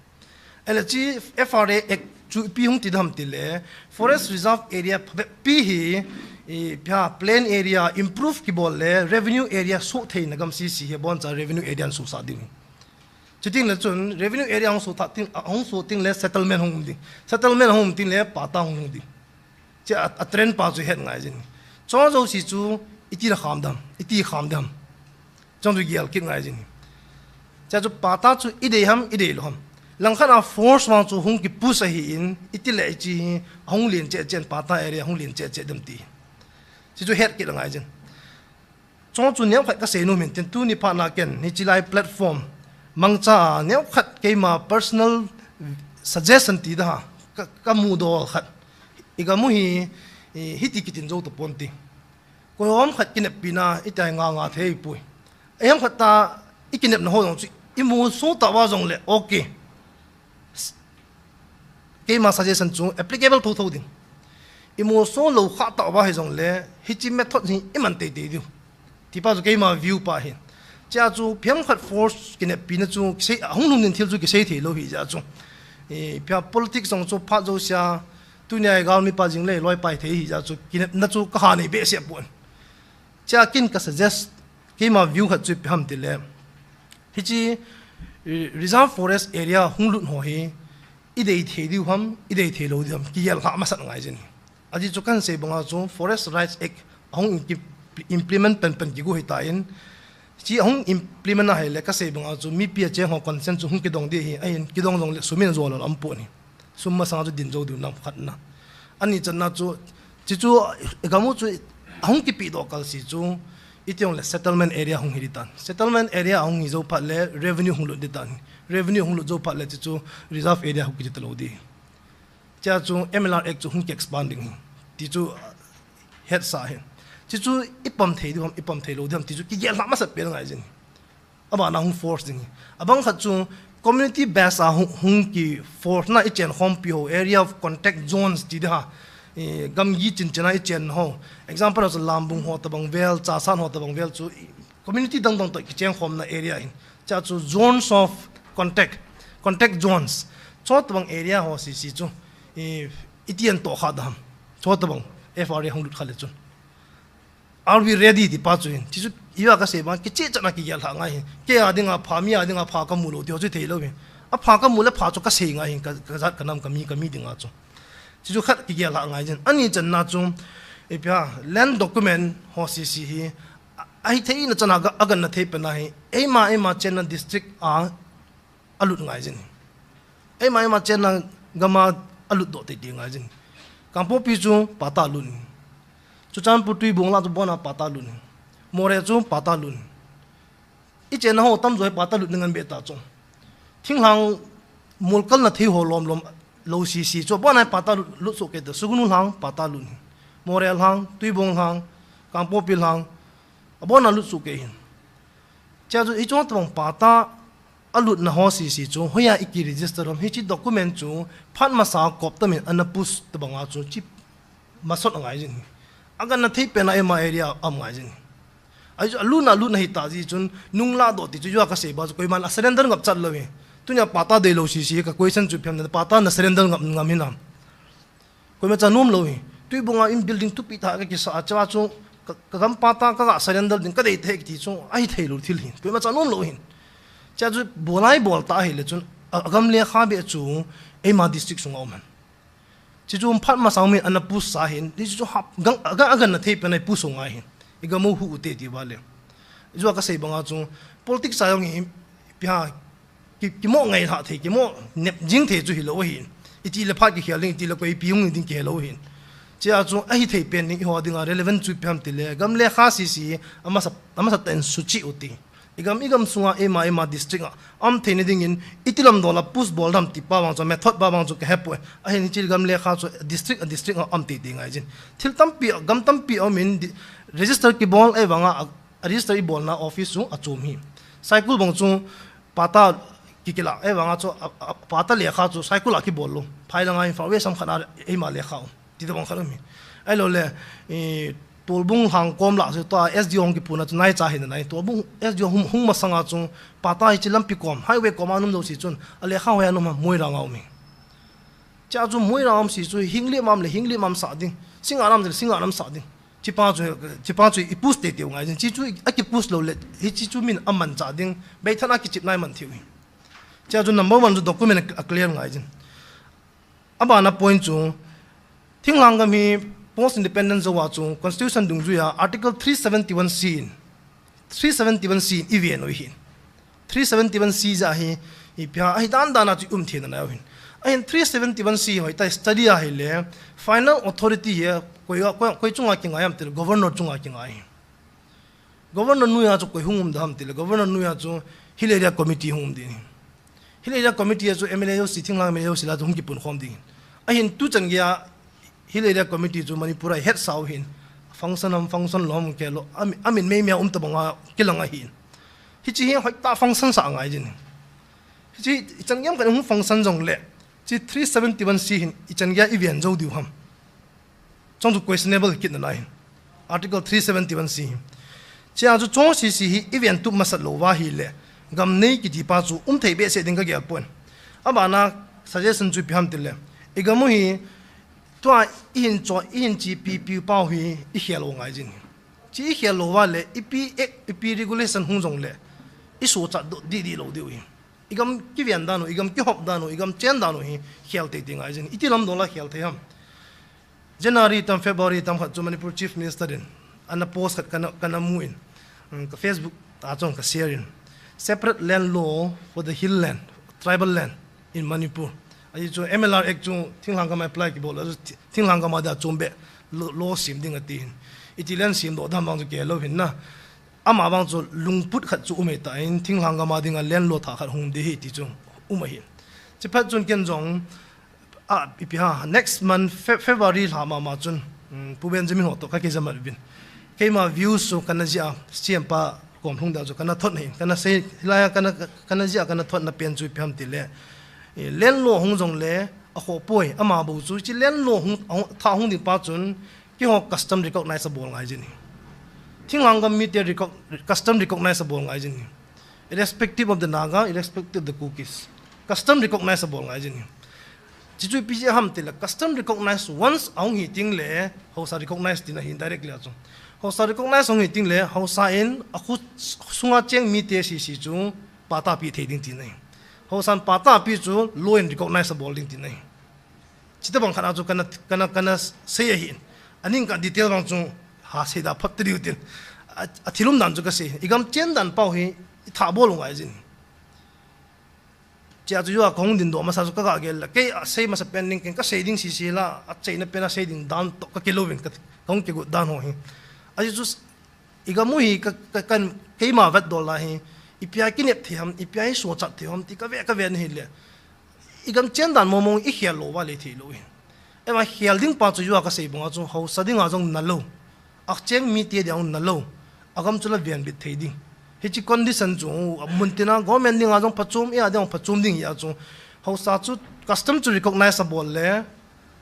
Ahile, hiche F R A Act chu ipi hung ti dem tile, forest reserve area phabep pi hi, i, pia plain area improve kibol le revenue area soh theina gam sese hi aboncha revenue area in sosah ding. Chuteng le chun revenue area hung soh teng, hung soh teng le settlement hung um ding. Settlement hung um teng le patta hung lhung ding. Hiche a, a trend pa chu het ngai jin. Chujouse chu iti la kham dem, iti kham dem. Chujouse chu gel kit ngai jin. Hiche chu patta chu idei ham, idei lou ham. Langkhat a force vang chu hung kipush ahin, iti le hiche hi hung len cheh cheh, patta area hung len cheh cheh dem ti. Hiche chu het kit ngai jin. Chujouse chu neokhat kasei nom in tin, tuni phat na ken hiche lai platform mangcha a neokhat keima personal suggestion ti da ha, ka, kamu dol khat. Igam u hi, i, hiti kitin jou tapon ti. Koiham khat kineppi na, iti a nga nga thei poi. Ijem khat ta, ikinepna ho jong chu, imu soh tauva jongle, okay. Keima suggestion chu applicable thotho ding. Imu soh lou kha tauva hijongle, hiche method hi iman teitei diu. Tipa chu keima view pa hin. Hichea chu ipi ham khat force kineppi na chu, kisei, ahung lhung ding thil chu kisei thei lou hijeh chun. I, ipi ham politics jong chu phat jousea, tunia igalmi pa jing le loi pai thei hijeh chun, kinepna chu kaha nei behseh pon. Hichea ken ka suggest, keima view khat chu ipi ham tile, hiche, eh, reserve forest area hung lut ho hi, idei thei diu ham, idei thei lou diu ham, kigel lhah masat ngai jin. Ajeh chu kahin sei banga chu Forest Rights Act ahung im-, implement pen pen kigo hitan, hiche ahung implement ahile kasei banga chu mipi acheng ho consent chu hung kidong ding ahi, ahin kidong jongle sum in ajou lou aum pon ahi. Sum masanga chu din jou diu nam khatna. Ani channa chu, hiche chu, gam u chu, ahung kipe doh kal se chu, iti jongle settlement area hung hi ding tan. Settlement area ahung hi jou phat le revenue hung lut ding tan. Revenue hung lut jou phat le hiche chu reserve area hung kiti talou ding. Hichea chu M L R Act chu hung ki expand ding hi. Ti chu, hetsah hi. Hiche chu ipom thei diu ham, ipom thei lou diu ham, ti chu kigel lhah masat pen ngai jin. Abana hung force ding hi. Abang khat chu community base a hung, hung ki force na ichen khompi ho, area of contact zones ti ding ha. I, gamgi chin chin a ichen ho. Example, Lambung ho tabang vel, Chasan ho tabang vel chu, i, community dang dang toh kicheng khomna area ahin. Hichea chu zones of contact, contact zones. Chutabang area ho sese chu, i, iti in toh kha ding ham. Chutabang F R A hung lut kha le chun. Are we ready ti pa chu hin. Hiche chu, iva kasei bang, kicheh chan a kigel lhah ngai hin. Kei a dinga pha, mi a dinga pha kamu lou ti ho chu thei lou hin. Apha kamu le pha chu kasei ngai hin, ka, kajat kanam kami, kami dinga chu. Hiche chu khat kigel lhah ngai jin. Ani channa chu, ipi ham, land document ho sese hi, a, ahithei na chan a ga, aganna thei pen ahi. Eima, eima chenna district a, alut ngai jin. Eima, eima chenna gam a alut doh teitei ngai jin. Kangpokpi chu patta lut in. Churachandpur Tuibong la chu abona patta lut in. Moreh chu patta lut in. Ichenna ho tamjo hi patta lut ding ahin be ta chu. Thinglhang molkalna thei ho lom lom lou sese chu abona patta lut, lut soh kei ta. Sugnu lhang patta lut in. Moreh lhang, Tuibong lhang, Kangpokpi lhang, abona lut soh kei hin. Hichea chu hiche tabang patta Alutna ho sese chu, hoiya iki register ham, hiche document chu, phat masa kop tamin ana push tabanga chu, chi masot angai jin. Agangthei pena eima area a um ngai jin. Ahi chu alutna, alutna hita jeh chun, nung ladoh ti chu, jua kasei bang chu, koiman a surrender ngap chat lou hi. Tunia patta deilou sese, ka question chu phiam na, patta na surrender ngap, ngam hinam. Koimacha nom lou hi. Tuibong a in building thupi tah kakisa a, chua chu ka, ka gam patta kaga surrender ding kadei thei kiti chu ahithei lou thil hi. Koimacha nom lou hi. Chua chu bolai bol ta ahile chun a, agam lekha beh chu eima district sunga um hen. Chi chu phat masa umin ana push sa hin. Chi chu hap, gang, aga, agangthei pena push u ngai hin. Igam u hu ute ti vale. Jua kasei banga chu politics a jong hi, ipi ham, ki, kimo ngai lha thei, kimo nep jing thei chu hilou ahin. Itile phat kikhel ding, itile koi ipi hung ding kihelou ahin. Chua chu ahithei pen ding, eiho dinga relevant chu ipi ham tile, gam lekha sese, amasa, amasa tah in suchih u ti. Igam, igam sunga eima, eima district a um theina dingin, iti lam dola push bol dam ti pa bang chu, method pa bang chu kahepoi. Ahin hiche gam lekha chu district, district a um teitei ngai jin. Thil tampi, gam tampi a umin di-, register kibol, ahivanga a, a register ibolna office chu achom hi. Saikul bang chu patta kikila, ahivanga chu a, a, patta lekha chu Saikul a kibol lou. Phai langa in fa ve sam khat a eima lekha u. Ti tabang khat um hi. Ahilou le, eh, Tolbung lhang kom lah chu tua S D O hung kipuna chu naicha hin nai. Tolbung S D O hung, hung masanga chu patta hiche lampi kom, highway kom a um lou sese chun, a lekha hoiya um ham, Moirang a um hi. Chua chu Moirang a um sese chu, Henglep a um le, Henglep a um sa ding. Singngat a um le, Singngat a um sa ding. Chi pa chu, chi pa chu i push teitei u ngai jin. Chi chu aki push lou le, hiche chu min amanchah ding. Beithan a kichep nai man thei u hi. Chua chu number one chu document a clear ngai jin. Abana point chu, thinglhang gam hi post independence jouva chu constitution dungjuiya article three seventy-one C in, three seventy-one C in iven u hi. Three seventy-one C jeh hi, ipi ham, ahi dan dan a chu um theina nai u hin. Ahin three seventy-one C hoitah study ahile, final authority hi koi, koi, koi chunga kingai ham tile, governor chunga kingai hi. Governor noiya chu koi hung um ding ham tile, Governor noiya chu Hill Area Committee hung um ding. Hill Area Committee a chu M L A jouse, thinglhang M L A jouse la chu hung kipun khom ding. Ahin tuchan geiya Hill Area Committee chu Manipur a hetsa u hin. Function ham, function lou ham kei lou. Amin, amin meimei a um tabanga kilang ahin. Hiche hi hoitah function sa ngai jin. Hiche ichan geiya khat hung function jongle, hiche three seventy-one C hin ichan geiya iven jou diu ham. Chong chu questionable kit na lai hin. Article three seventy-one C hi. Chua chu chong sese hi iven tup masat lou va ahile, gam nei kiti pa chu um thei behseh ding kagel poi. Abana suggestion chu ipi ham tile, igam u hi, tua ihin cho, ihin chepi piu pau hi ikhel u ngai jin. Chi ikhel lou va le, ipi act, ipi regulation hung jongle, isochat doh didi lou diu hi. Igam kiven dan u, igam kihop dan u, igam chen dan u hi khel teitei ngai jin. Iti lam dola khel thei ham. January tam, February tam khat chu Manipur Chief Minister in ana post khat kana, kana mu in, um, ka Facebook a chun ka share in, "Separate land law for the hill land, tribal land in Manipur." Ahi chu M L R Act chu thinglhang gam a apply kibol, ahi chu thi-, thinglhang gam a dia chom beh law, law sem ding ati hin. Iti land sem doh dam vang chu kei lou hin na. Ama vang chu lungput khat chu um e ta in, thinglhang gam a dinga land law thah khat hung ding ahi ti chu um ahi. Chuphat chun ken jong, a, ipi ham, next month, Fe-, February lha mama chun, um, Pu Benjamin ho toh ka kijam uvin. Keima views chu kana jih a, C M pa kom hung dia chu kana thot hin, kana sei, hilai a kana, kana jih a kana thotna pen chu ipi ham tile, eh, land law hung jongle, akhoh poi, ama bou chu, hiche land law hung, hung, thah hung ding pa chun, keiho custom recognize abol ngai jin hi. Thinglhang gam mite reco-, custom recognize abol ngai jin hi. Irrespective of the Naga, irrespective of the Kukis. Custom recognize abol ngai jin hi. Chi chu ipi jeh ham tile, custom recognize once ahung hi tengle, haosa recognize tina hi directly a chu. Haosa recognize ahung hi tengle, haosa in akhu sunga cheng mite sese chu patta pe thei ding tina hi. Haosan patta pe chu law in recognize abol ding tina hi. Chi tabang khat a chu kana, kana, kana sei ahin. Aning ka detail vang chu ha sei da phot tadiu tin. A, athil um dan chu kasei. Igam chen dan pau hi, ithah bol u ngai jin. Chua chu jua kahung ding doh masa chu kaga gel le. Kei asei masa pen ding ken kasei ding sese la, acheina pen a sei ding dan toh kakilou vin ka, kahung kigot dan ho hi. Ahi chu s-, igam u hi ka, ka, kan, keima vet dol la hi, ipi a kinep thei ham, ipi a isochat thei ham, ti kave, kave na hile. Igam chen dan mong mong ikhel lou va le thei lou hi. Ema khel ding pa chu jua kasei banga chu haosa dinga jong nalou. Acheng mite dia jong nalou. Agam chu la venbit thei ding. Hiche condition chu, mun tina government dinga jong phachom, eia dinga phachom ding hia chu. Haosa chu custom chu recognize abol le,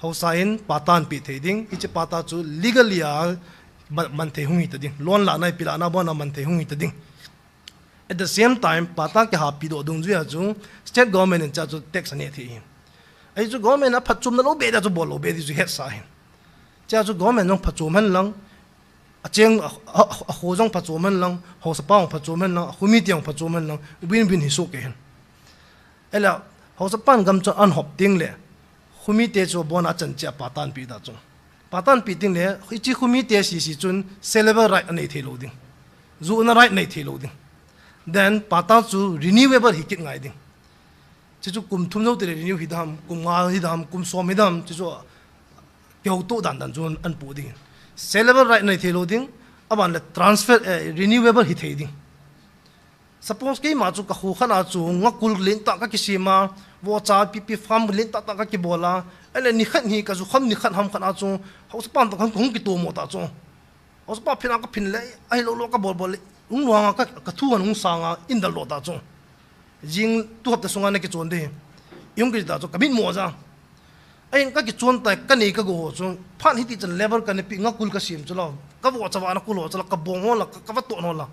haosa in patta anpe thei ding, hiche patta chu legally a ma-, man thei hung hita ding. Loan lana, ipi lana, abona man thei hung hita ding. At the same time, patta kihapi doh dungjuia chu, state government in chea chu tax aneh thei ahi. Ahi chu government a phachomna lou be dia chu bol lou be di chu hetsa ahi. Chea chu government jong phachom hen lang, acheng, a, a, akho jong phachom hen lang, haosapa jong phachom hen lang, akho mite jong phachom hen lang, win-win hi soh kei hen. Ahile, haosapan gam chu ahin hop teng le, khomite chu abona achan cheh a patta anpe ta chu. Patta anpe teng le, hiche khomite sese chun sellable right anei thei lou ding. Jona right nei thei lou ding. Then, patta chu renewable hi kit ngai ding. Chuchu kum thum jou teng le renew hi ding ham, kum nga hi ding ham, kum som hi ding ham, chuchu kihouto dan dan chu ahin poh ding. Sellable right nei thei lou ding, aban le transfer, eh, renewable hi thei ding. Suppose keima chu kakho khat a chu nga kul lentah kakisem a, vohcha pipi farm lentah tah kakibol a, ahile nikhat hi kajukham nikhat ham khat a chu, haosapan toh kahung kitomo ta chu. Haosapa phin a kaphin le, ahilou lou kabol bol le, hung lhung a ka, kathu hung sang a, eidaldoh ta chu. Jing tu hapta sunga nakichon ding. Ihung kiti ta chu, kamit mo ja. Ahin kakichon tai, kanei kago ho chu, phat hiti chan level kanei pi nga kul kasem chu la, kavohcha vana kul ho chu la, kabong ho la, ka, kavatoh ho la.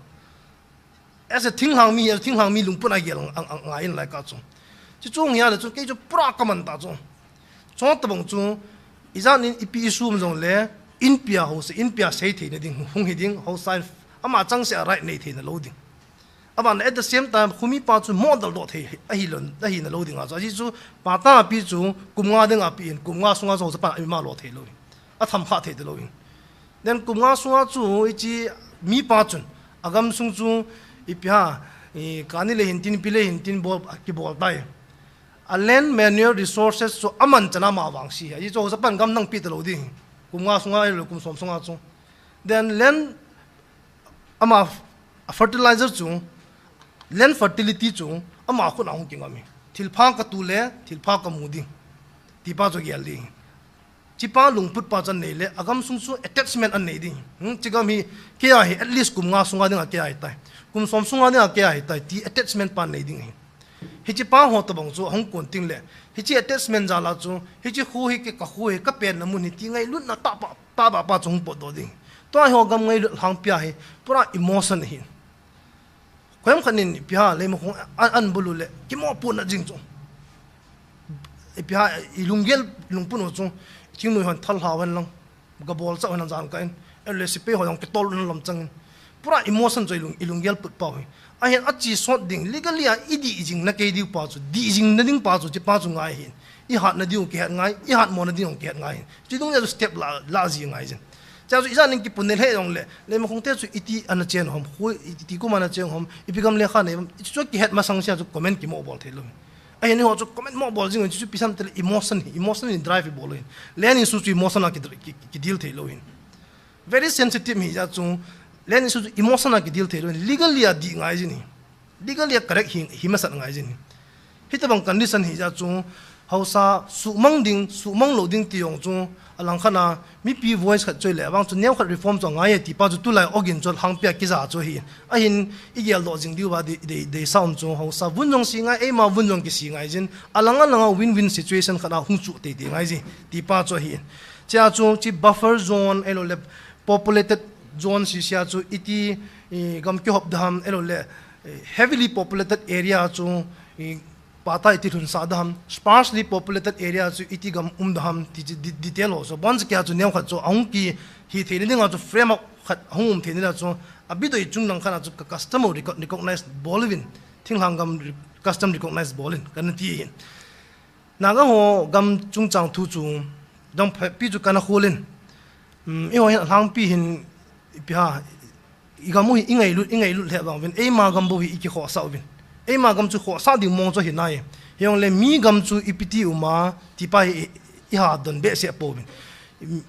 As a thinglhang mi, as a thinglhang mi lungput a gel ang, ang, ang, ngai in lai ka chu. Chuchu hung hia le chu, kei chu pura kaman ta chu. Chutobang chu, ijat in ipi issue um jong le, inpia haosa, inpia sei theina ding, hung hi ding, haosa in, ama changseh a right nei theina lou ding. Aban at the same time, khomipa chu model doh thei, ahilou, ahina lou ding a chu. Ajeh chu, patta ape chu, kum nga dinga ape in, kum nga sunga chu haosapan a ima lo thei lou in. Atham kha thei ta lou in. Then kum nga sunga chu, hiche mipa chun, agam sung chu, ipi ham, i, kani le hintin, pi le hintin bol, kibol tai. A land manual resources chu aman chan a ama vangse. Ajeh chu haosapan gam nang pe ta lou ding. Kum nga sunga, ahilou kum som sunga chu. Then land ama f-, a fertilizer chu, land fertility chu, ama khut a hung kingam e. Thilpha katu le, thilpha kamu ding. Tipa chu gel ding. Hichepa lungput pa chu anei le, agam sung chu attachment anei ding. Hmm, hiche gam hi, kei a hi, at least kum nga sunga dinga kei a hi tai. Kum som sunga dinga kei a hi tai, ti attachment pa anei ding ahi. Hichepa ho tobang chu ahung kon teng le, hiche attachment jal a chu, hiche kho hi kei kakho hi, kapenna mun hi ti ngailutna tahbeh, tahbeh pa chu hung potdoh ding. Tua hi ho gam ngailut lhangpi a hi, pura emotion ahi. Koiham khat in ipi ham, Leimakhong a, a, an bulu le, kimopohna jing chu. Ipi ham, ilunggel lungput u chu, thingnoi hon thal hao hen lang. Gabol chau hen lang jan ka in, ahile sepai ho jong kitol un lam chang in. Pura emotion chu ilung, ilunggel put pau hi. Ahin ache sot ding, legally a idih jing na kei diu pa chu, dih jing na ding pa chu, hichepa chu ngai hin. Ihatna diu kihet ngai, ihatmo na diu kihet ngai hin. Hiche dung nia chu step la, la ji ngai jin. Chea chu ijat in kipun nei lheh jong le, Leimakhong te chu iti ana chen hom, khu iti kum ana chen hom, ipi gam lekha nei hom, hiche chu kihet masang sea chu comment kimo bol thei lou hin. Ahin eiho chu comment mo bol jing, hiche chu ipi ham tile emotion hi, emotion in drive ibol lou hin. Land issue chu emotion a ki, ki, ki deal thei lou hin. Very sensitive hijeh chun, land issue chu emotion a ki deal thei lou hin. Legally a dih ngai jin hi. Legally a correct hi, hi masat ngai jin hi. Hitobang condition hijeh chun, haosa suhmang ding, suhmang lou ding ti jong chu, alangkhat a, mipi voice khat chu ahile, avang chu neokhat reform chu angai e tipa chu tulai ogin chu lhangpi a kija chu ahi. Ahin, igeldoh jing diu va dei, dei, deisah um chu, haosa vun jong se ngai, eima vun jong kise ngai jin, alang alanga win-win situation khat a hung chu teitei ngai ji, tipa chu ahi. Chea chu, hiche buffer zone, ahilou le, populated zone sese a chu iti, i, gam kihop ding ham, ahilou le, i, heavily populated area chu, i, patta iti lhunsah ding ham, sparsely populated area chu iti gam um ding ham, ti, ti, de-, detail ho chu. Boncha kei a chu neokhat chu ahung kihi theina dinga chu framework khat ahung um theina dinga chu, abidoi chung lang khat a chu ka custom recog-, recognize bol uvin, thinglhang gam re-, custom recognize bol in, kana ti ahin. Naga ho gam chungchang thu chu, dangphapi chu kana khol in. Um, eiho hin alhangpi hin, ipi ham, igam u hi ingailut, ingailut lheh vang uvin, eima gam bou hi ikikhohsah uvin. Eima gam chu khohsah ding mong chu ahi nai. Hijongle mi gam chu ipi ti um a, tipa hi i, iha don behseh pouvin.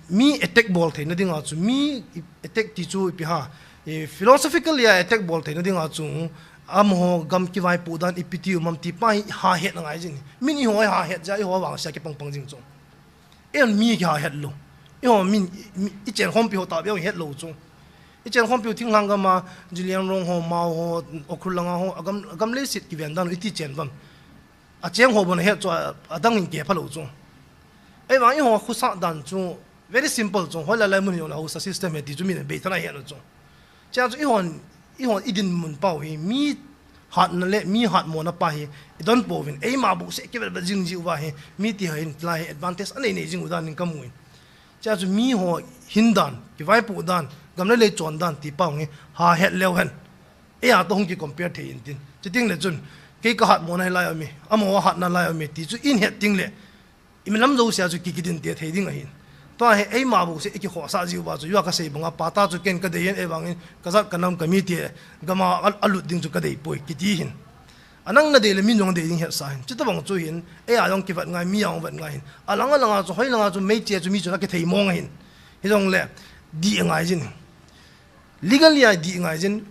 Mi attack bol theina dinga chu, mi attack ti chu ipi ham, i, philosophically a attack bol theina dinga chu, amaho gam kivaipoh dan ipi ti um am tipa hi iha het angai jin. Min eiho iha het jeh a eiho vangse a kipang pang jing chu. Eiho mi kiha het lou. Eiho min, mi, ichen khompi ho tahbeh a het lou chu. I chen khompiu thinglhang gam a, Zeliangrong ho, Mao ho, Ukhrul langa ho, agam, agam leiset kiven dan u iti chen uvem. Acheng ho bon ahet chu a, adang in kiphalou chu. Ahivang eiho khosah dan chu very simple chu, hoilai lai mun hijongle haosa system ahi ti chu min abei tah a ahet u chu. Chea chu eihon, eihon idinmun pau hi mi hatna le mi hatmona pa hi idon pouvin, eima bouseh kivet vet jing jiu va hi, mite hin tulai hi advantage anei nei jing u dan in kamu in. Chea chu miho hin dan, kivaipoh dan, gam le lei chon dan ti pau hi ha het leu hen. Eia toh hung kicompare thei intin. Chutengle chun, kei kahatmona hilai a um e, amaho ahatna lai a um e ti chu ihin het tengle, imalam jousea chu ki, kidinte thei ding ahin. Tua hi eima bouseh ikikhohsah jiu va chu, jua kasei banga, pata chu ken kadei in, ahivangin kajat kanam kamite gam a, a, alut ding chu kadei poi, kiti hin. Anang nadei le mi jong dei ding hetsah hin. Chutobang chu hin, eia jong kivet ngai, mi a jong vet ngai hin. Alang alanga chu, hoilanga chu meichea chu mi chun akithei mong ahin. Hijongle, dih angai jin. Legally a dih angai jin.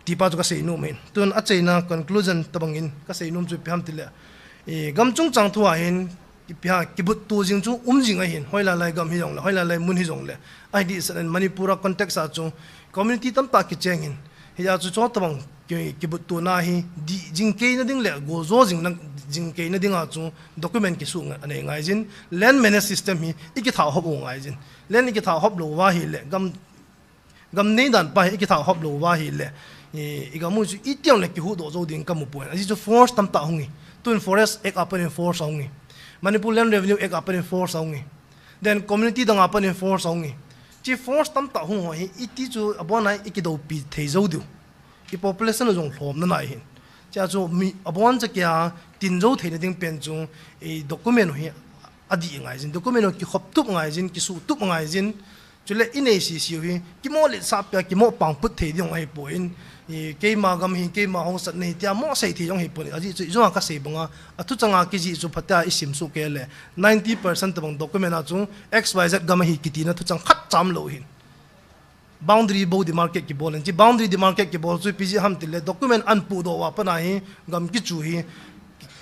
Ti pa chu kasei nom ahin. Tun achaina conclusion tobangin kasei nom chu ipi ham tile, eh, gam chungchang thu a hin, ipi ham, kibutto jing chu um jing ahin, hoilai lai gam hijongle, hoilai lai mun hijongle. Ahi dihset in Manipur a context a chu community tamtah kicheng hin. Hia chu chutobang ki, kibuttona hi dih jing keina ding le goljo jing na, jing keina dinga chu document kisuh anei ngai jin, land manage system hi ikithah hop u ngai jin. Land ikithah hop lou va hile, gam gam neidan pa hi ikithah hop lou va hile, i, igam u chu itiang le kihuhdoh jou ding kamu poi. Ajeh chu force tamtah hung hi. Tun Forest Act a pat in force ahung hi. Manipur Land Revenue Act a pat in force ahung hi. Then community dang a pat in force ahung hi. Chi force tamtah hung ho hi iti chu abon a ikidoupi thei jou diu. I population jong lhomna nai hin. Chea chu mi abon cha kia tin jou theina ding pen chu i document hi adih ngai jin. Document hi kikhop tup ngai jin, kisuh tup ngai jin. Chule inei sisi u hi, kimo letsah pia, kimo pangput thei ding ahipon, i, keima gam hi, keima haosatna hi, tia mo sei thei jong ahipon, ajeh chu, ijong a kasei banga, athuchang a kijih chu phatea isim soh kei le, ninety percent tobang document a chu, X Y Z gam ahi kitina thuchang khat cha umlou hin. Boundary bou demarcate kibol in, chi boundary demarcate kibol chu ipi jeh ham tile, document ahin puhdoh uva pat a hi, gam kichu hi,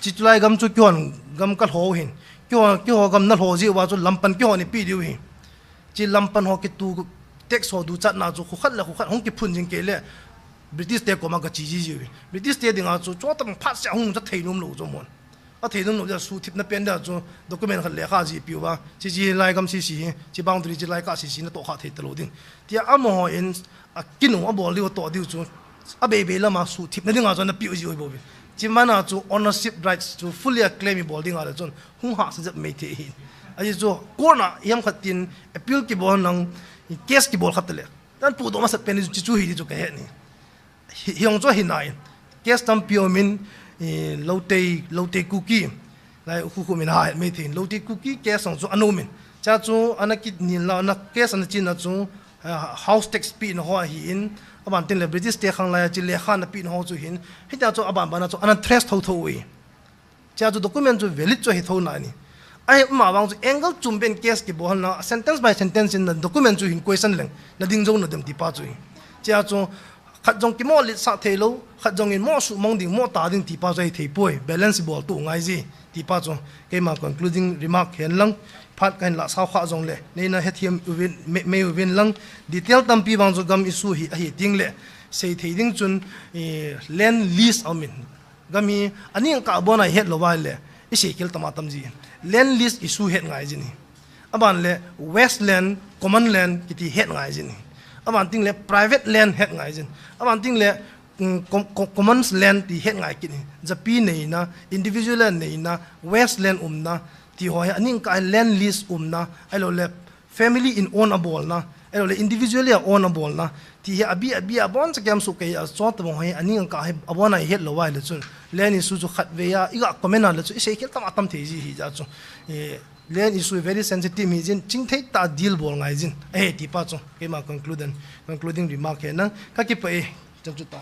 chi tulai gam chu keihon gam kalho u hin, keiho, keiho gam nalho jeh uva chu lampan keihon ipeh diu hi. Chi lampan ho kitu, tax ho duchatna chu khokhat le khokhat hung kiphun jing kei le British te koma gache jiu hi. British te dinga chu, chutobang phatseh hung cha thei nom lou chu mon. Athei nom lou dia suhthipna pen dia chu document khat lekha jih peh uva. Chi chi lai gam sisi hi, chi boundary chi lai kah sisi natoh kha thei talou ding. Tia amaho in akinu abol diu atoh diu chu. Abei bei lama suhthipna dinga chu anapeh u jiu hi bou ve. Chi mana chu ownership rights chu fully a claim ibol dinga le chun hung hahsa jep mai thei hi. Ajeh chu court a ihem khat tin appeal kibol nang case kibol khat le. Ahin puhdoh masat pen chu chu hi chu kahet ni. Hi, hi jong chu ahi nai. Case tampi um in, eh, Lotei, Lotei Kuki. Lai khu khu min ha het mai thei. Lotei Kuki case jong chu ana um in. Chea chu ana kinel la, ana case ana chin na chu, eh, house tax pehna ho ahin, aban tin le British te khang lai a chi lekha ana pehna ho chu hin, hitia chu aban ban a chu ana trace thotho u hi. Chea chu document chu valid chu ahi tho nai ni. Ahi, ama vang chu angle chom pen case kibol na, sentence by sentence in na document chu hin question leng, na ding jou na dem ti pa chu hi. Chea chu khat jong kimo letsah thei lou, khat jong in mo suhmang ding, mo ta ding ti pa chu ahi thei poi, balance bol to ngai ji. Ti pa chu, keima concluding remark hen lang, phat kahin lah sao kha jong le, neina hethem uvin, mei, mei uvin lang, detail tampi vang chu gam issue hi ahi tengle, sei thei ding chun, eh, land lease a um in, gam hi, aning kah bon a ihet lou uva le, isei khel tam a tam ji. Land lease issue het ngai jin hi. Aban le, waste land, common land, kiti het ngai jin hi. Aban tengle, private land het ngai jin. Aban tengle, um, com-, com-, commons land ti het ngai kit hi. Japi neina, individual land neina, waste land umna, ti ho hi aning kah land lease umna, ahilou le family in own abolna, ahilou le individually a own abolna, ti hi abi, abi abon cha kiam soh kei a chutobang ho hi aning kah hi abon a ihet lou uva le chun. Land issue chu khatvei a, iga comment a le chu, isei khel tam a tam thei ji hi jeh chu. Eh, Land issue very sensitive hi jin, chingthei tah a deal bol ngai jin. Eh, ti pa chu, keima conclusion, concluding remark hi nang, kakipah e, chan chu ta.